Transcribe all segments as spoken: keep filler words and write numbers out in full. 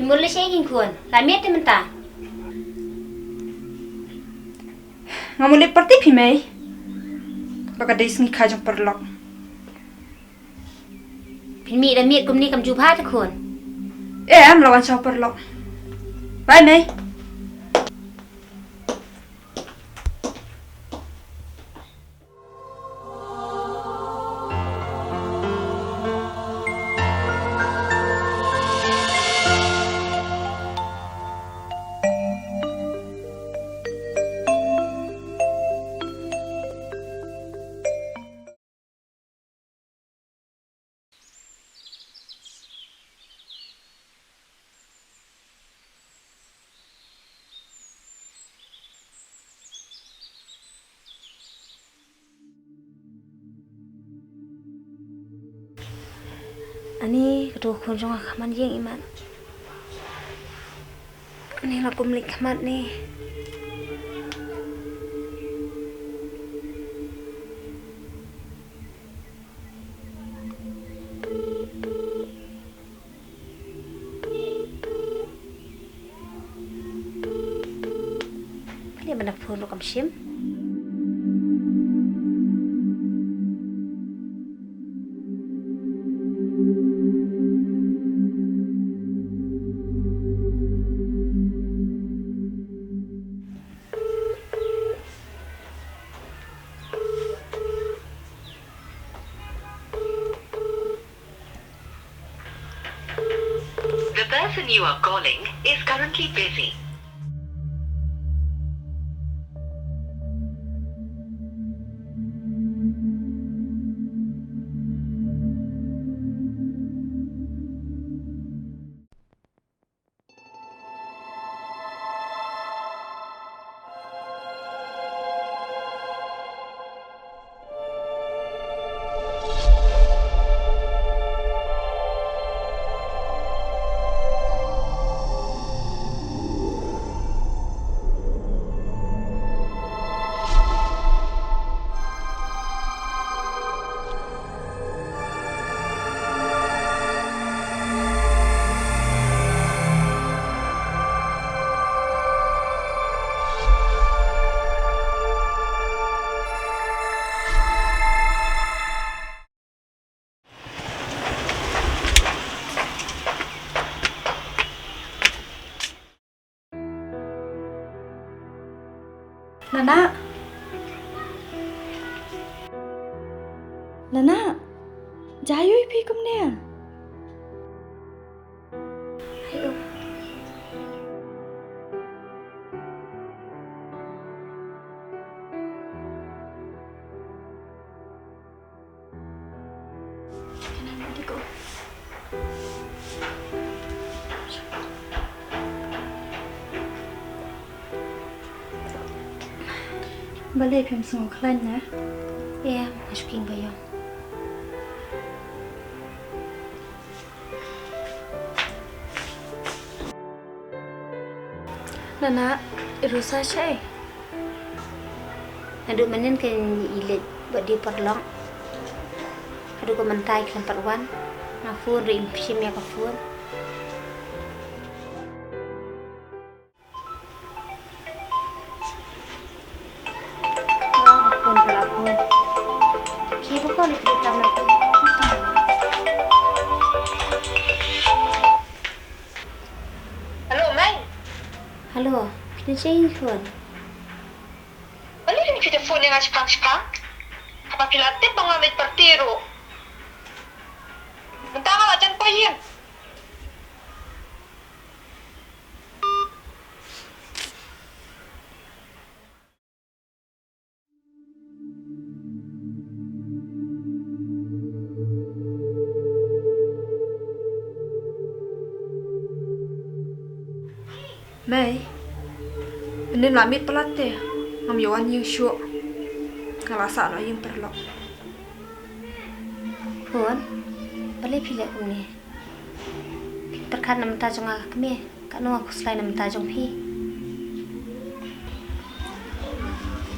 Mut leh shei kin khun, la miet te mynta. Nga mut leit party phi mei. Ba ka dei sngi kha jong paralok. Phin mih da miet kumne kam ju bha te khun. Em, la wan sha paralok. Bye mei. Ani, kato khun jong nga ka man ïeng imat. Ani la kum leit khmat ni. Pynleh ban da phone ruh kam shim. The person you are calling is currently busy. Nana. Nana. Jaiu ïa phi kumne. Ayo. Balei phim sngew khlaiñ ne? Em, nga shu kheiñ ba ïong. Nana, i Rosa shaei? Naduh mynnin kan i leit bad die paralok. Haduh ka mynta i khlem pat wan. Nga phone ruh im shim ïa ka phone. Hello, Mei. Hello, phi dei shi phone. Balei phi da phone ïa nga shipang shipang? Haba phi la tip ba nga leit party ruh. Mynta nga la jan poi ïing. Mei, mynnin la miet palat te, ngam ïoh wan ïing shuh. Nga la sah noh ïing paralok. Khun, balei phi leh kumne? Pyrkhat na bynta jong nga ka kmie, katno nga khuslai na bynta jong phi.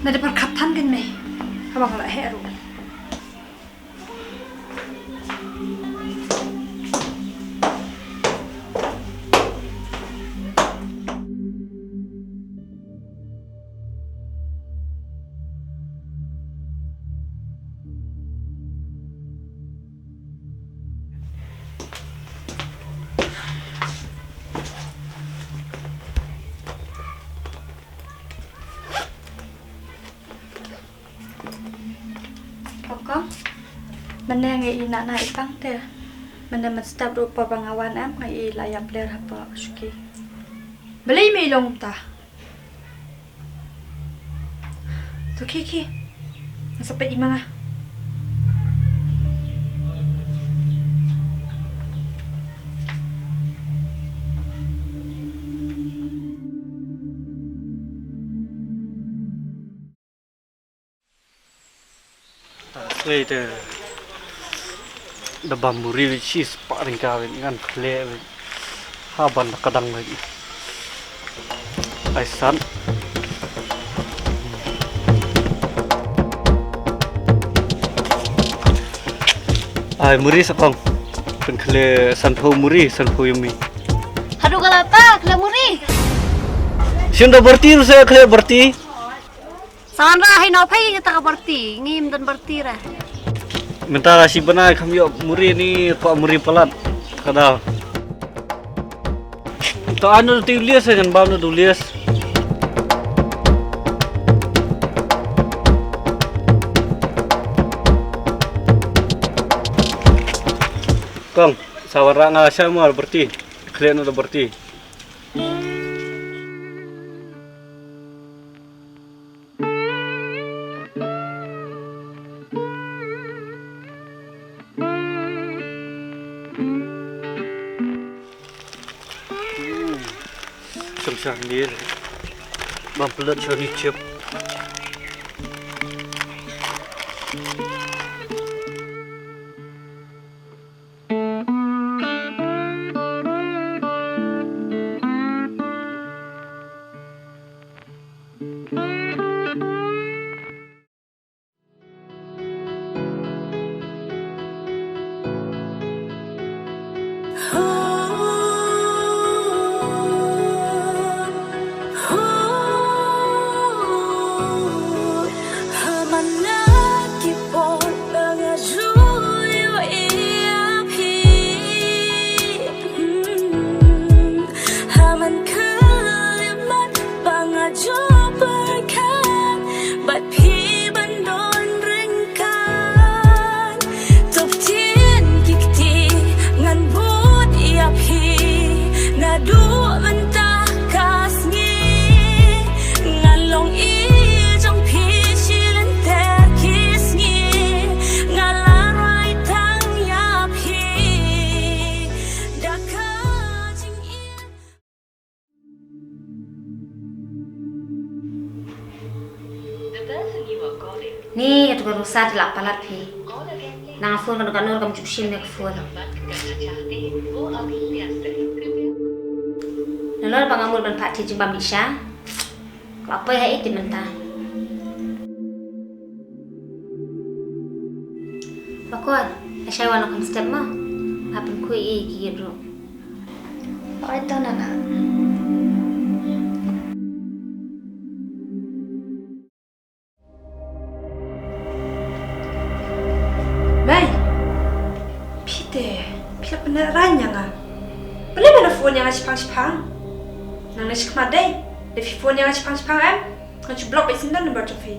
Nga da pyrkhat than kein Mei, haba nga la heh ruh. Ane nga i na na i pang te. Mynne mynstep ruh por ba nga wan em nga i la ïap ler hapoh shuki. Balei me i long kumta? To khie khie. Nga sa peit i ma nga. Sei te da bam muri wi chi spah ring ka wi ngan khle wi ha ban da kadang wi. Ai san. Ai muri sa kong. Pynkhle sanphew muri, sanphew yumi. Haduh ka lata khle muri. Sien da barti ruh sa khle barti. Sa wanrah hi na phi kata ka barti, ngim don barti ra. Mynta la shi bnai kham ïoh muri ni, kwah muri palat. Ka daw. To anu tu lias kan bam tu lias. Kong, sa wanrah nga sha mar barti. Khle na da barti. Shem shem ni. Bam pelet shoni chip. Ha man khyllipmat ba nga ju pyrkhat bad phi ban don ryngkat. To ktien ki kti ngan bud ïa phi naduh mynta ka sngi. Nga long i jong phi shi lynter ki sngi. Nga la rai tang ïa phi da ka jingim. Ni, atu ka rusa ti la palat phi. Nang phone ka, ka nur kam juh shim ne ka phone. Nalor ba nga mut ban pat ti jingbam ni sha. Ka poi ha iti mynta. Bakor, ka shai wan kam step ma. Apun kui i ki ruh. Oi, to nana. Bai. Phi te, phi la pynrang ïa nga. Balei me phone ïa nga shipang shipang? Nang ne shikmat dei, da phi phone ïa nga shipang shipang em? Nga ju block ba isyndan number jong phi.